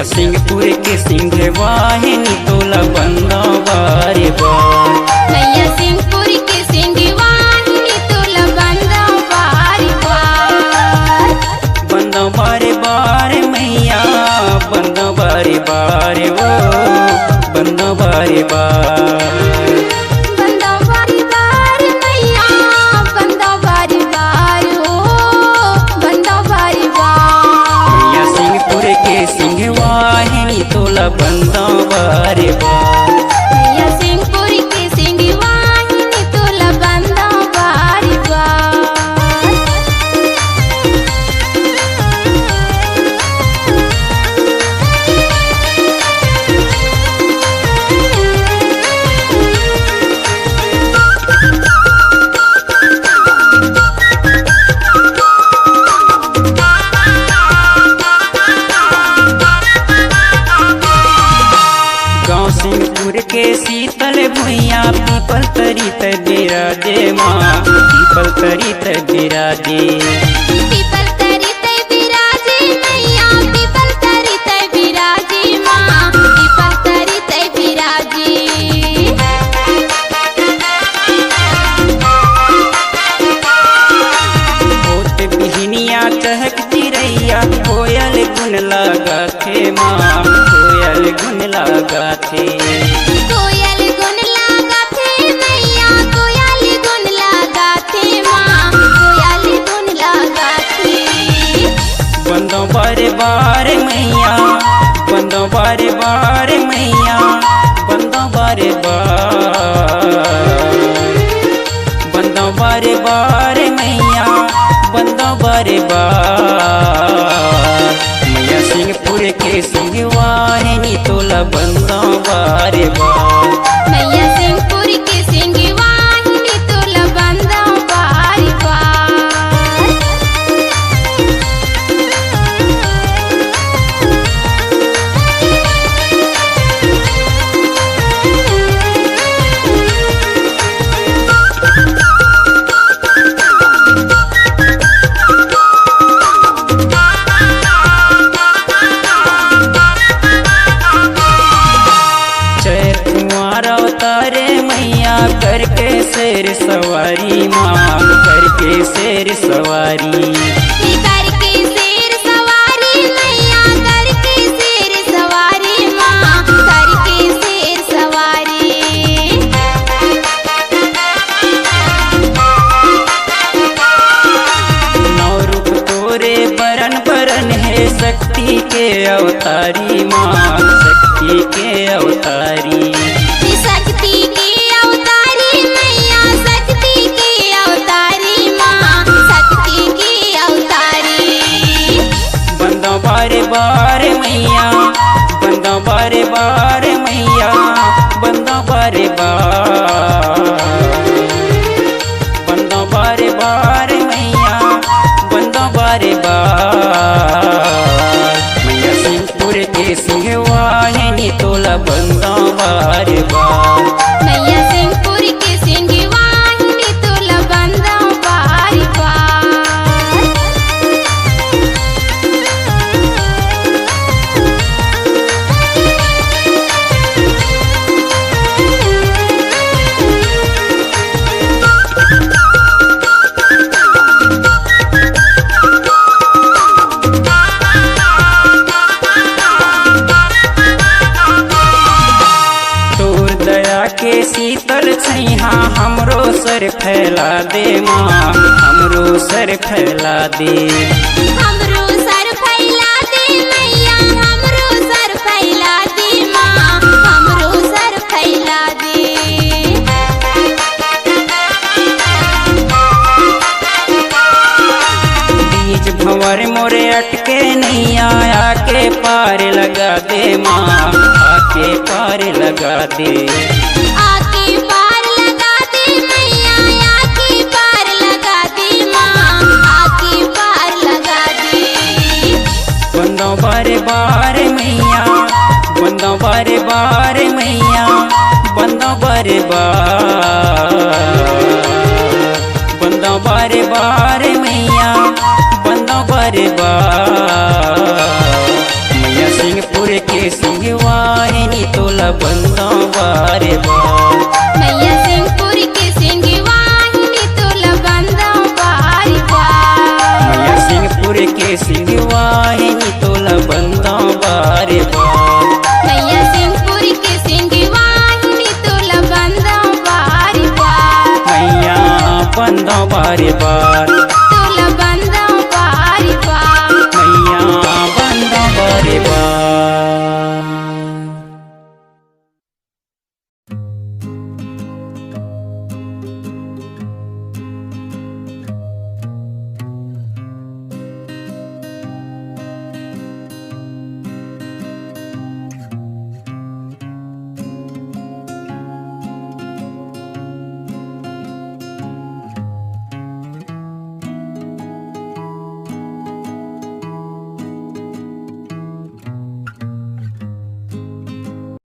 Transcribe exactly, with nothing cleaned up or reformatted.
सिंहपुर के सिंहवाहिनी तोला बंदव बार बार। मैया सिंहपुर के सिंहवाहिनी तोला बंदव बार बार। बंदव बार बार मैया, बंदव बार बार ओ, बंदव बार बार। बंदव बार बार मैया, बंदव बार बार ओ, बंदव बार बार। मैया सिंहपुर के सिंहवाहिनी तोला बंदव बार बार। मैया सिंहपुर के सिंहवाहिनी तोला बंदव बार बार। गाँव सिंहपुर के शीतल भुइयां, पीपल तरी तै बिराजे माँ, पीपल तरी तै बिराजे। पीपल तरी तै बिराजे मैया, पीपल तरी तै बिराजे माँ, पीपल तरी तै बिराजे। होत बिहनिया चहक चिरैया, कोयल गुन लगाथे माँ, कोयल गुन लगाथे। कोयल गुन लगाथे मैया, कोयल गुन लगाथे माँ, कोयल गुन लगाथे। बंदव बार बार मैया, बंदव बार बार मैया, बंदव बार बार। बंदव बार बार मैया, बंदव बार बार। मैया सिंहपुर के सिंहवाहिनी तोला बंदव बार बार। मैया सिंहपुर के सिंहवाहिनी तोला बंदव बार बार। चैत कुंवार अवतारे मैया, करके शेर सवारी माँ, करके शेर सवारी। करके शेर सवारी मैया, करके शेर सवारी माँ, करके शेर सवारी। नौ रूप तोरे बरन बरन हे, शक्ति के अवतारी माँ, शक्ति के अवतारी। शक्ति के अवतारी मैया, शक्ति के अवतारी माँ, शक्ति के अवतारी। बंदव बार बार मैया, बंदव बार बार मैया, बंदव बार बार। बंदव बार बार मैया, बंदव बार बार। मैया सिंहपुर के सिंहवाहिनी तोला बंदव बार बार। मैया सिंहपुर के सिंहवाहिनी तोला बंदव बार बार। तोर दया के शीतल छैहा हमरो सर फैला दे माँ, हमरो सर फैला दे। हमरो सर फैला दे मैया, हमरो सर फैला दे माँ, हमरो सर फैला दे। बीच भंवर मोरे अटके नैया, आके पार लगा दे माँ, आके पार लगा दे। आके पार लगा दे मैया, आके पार लगा दे माँ, आके पार लगा दे। बंदव बार बार मैया, बंदव बार बार मैया, बंदव बार बार। बंदव बार बार मैया, बंदव बार बार। मैया अरे बार। मैया सिंहपुर के सिंह वाहिनी तोला बंदव बार बार। मैया सिंहपुर के सिंह वाहिनी तोला बंदव बार बार। मैया सिंहपुर के सिंह वाहिनी तोला बंदव बार बार। मैया बंदव बार बार।